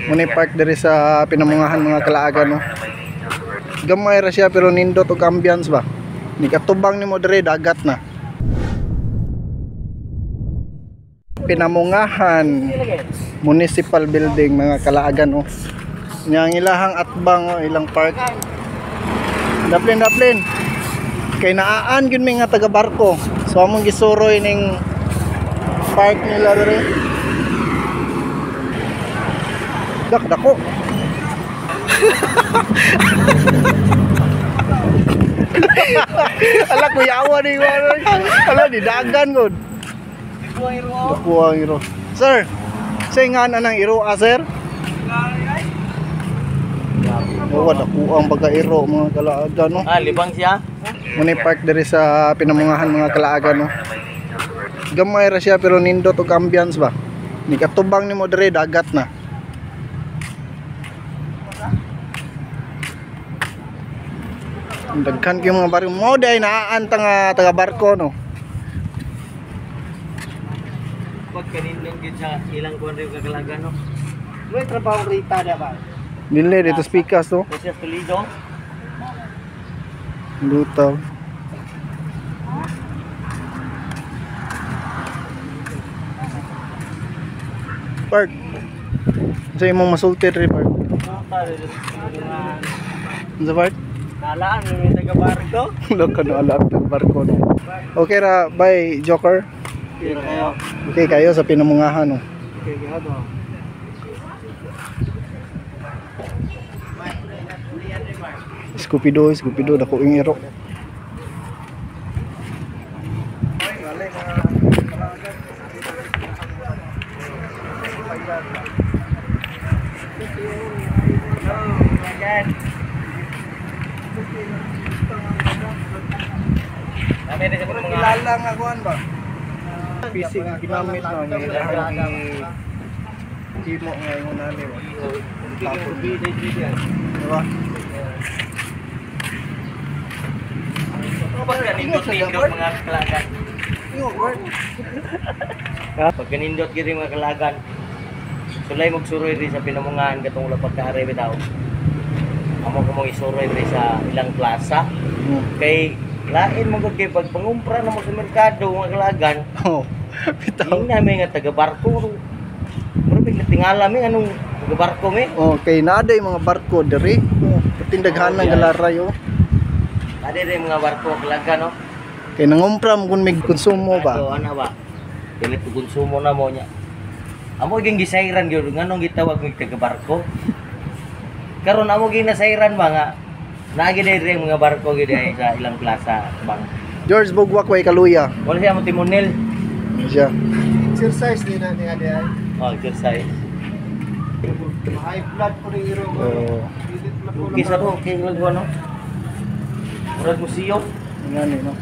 Muna park diri sa Pinamungahan, mga kalaagan, no. Gamay ra siya pero nindot og ambience ba. Nikatubang nimo diri, dagat na. Pinamungahan Municipal Building, mga kalaagan, oh. Nya ang ilahang atbang, oh, ilang park. Daplin daplin. Kay naaan gyud mi nga taga barko. So among gisuroy ning park nila diri. Dak dako. Ala kuyawa ni ala di dagan gud. Dako ang iro. Sir, say nga na nang iro sir? Oh, dako ang baga iro, mga kalaagan, no. Ah, libang siya. Muna park diri sa Pinamungahan, mga kalaagan, no. Gamay ra siya pero nindot og ambience ba. Nikatubang nimo diri, dagat na. Daghan kay mga barko mo day naan ta nga taga barko, no. Pag kanindot gyud sa ilang kuan rin kagalagan, no. May trabaho rita da ba? Dili dito speakers, no. Kasi Toledo. Lutaw. Park. Sa imong masulti diri, park. Sa park? Nalaan may taga barko. Loko na alam taga barko, no. Okay ra, bye Joker. Okay kayo sa Pinamungahan, no. Okay kayo. Scooby-Doo, Scooby-Doo, dako yung iro. Kilala nga kuan ba? PC nga ginamit na niya ilahang himo nga ingon nani ba. Diba? Pagkanindot mga kalagan. Pagkanindot gyud mga kalagan. Sulay magsuroy diri sa Pinamungahan katong wala pagkaari bitaw. Amo ko mong isuroy diri sa ilang plaza. Kay lain mo gud kay pag pangumpra na mo sa merkado mga kalagan. Oh, bitaw. Ingna mi nga taga barko. Mura big natingala mi anong taga barko mi. Oh, kay naa day mga barko diri. Oh, patindaghan ng galaray, oh. Ade rin mga barko kalagan, no. Kay nangumpra mo kun mig konsumo ba. Ato ana ba. Dili ko konsumo na mo nya. Amo ging gisayran gyud nganong gitawag mig taga barko. Karon amo ging nasayran ba nga naagi diri mga barko gid ay sa ilang plaza bang. George Bugwak way kaluya. Wala siya mo timonil. Siya. Exercise ni na niya di ay. Oh, exercise. High blood po rin iro. Oh. Kisa to kay lagwa, no. Murag museo. Ngani, no.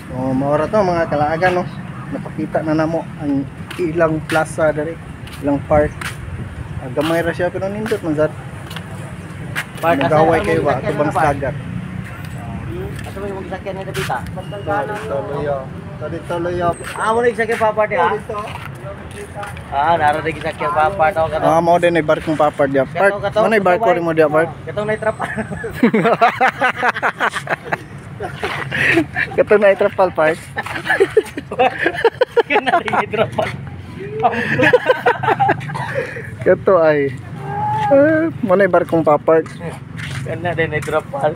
So maora to mga kalaagan, no. Napakita na namo ang ilang plaza diri, ilang park. Gamay ra siya pero nindot man sad. Park nagaway kayo ba atubang sa dagat. Asa mo yung sakyan ni Dabita? Dito loyo. Ah, mo rin sakyan papa di ha. Ah, nara rin sakyan papa to kato. Ah, mao din ay barkong papa dia. Park. Mo na barko rin mo dia park. Katong na trapal. Katong na trapal park. Kana rin trapal. Kato ay mo na barkong papark. Kana din ay trapal.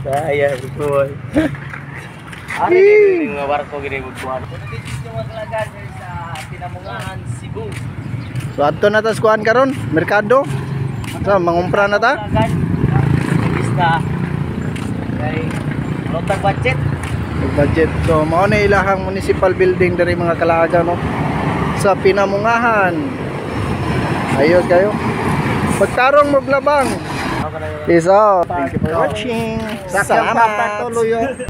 Saya ko. Ari din mga barko gini magbuhat. Dito mga kalagan sa Pinamungahan, Cebu. So adto na ta sa kuan karon, merkado. So mangumpra na ta. Bista. Kay lotang budget. Budget. So mao na ilahang municipal building diri mga kalaagan, no. Sa Pinamungahan. Ayos kayo. Pagtarong mo blabang. Peace out. Thank you for watching. Salamat. Salamat.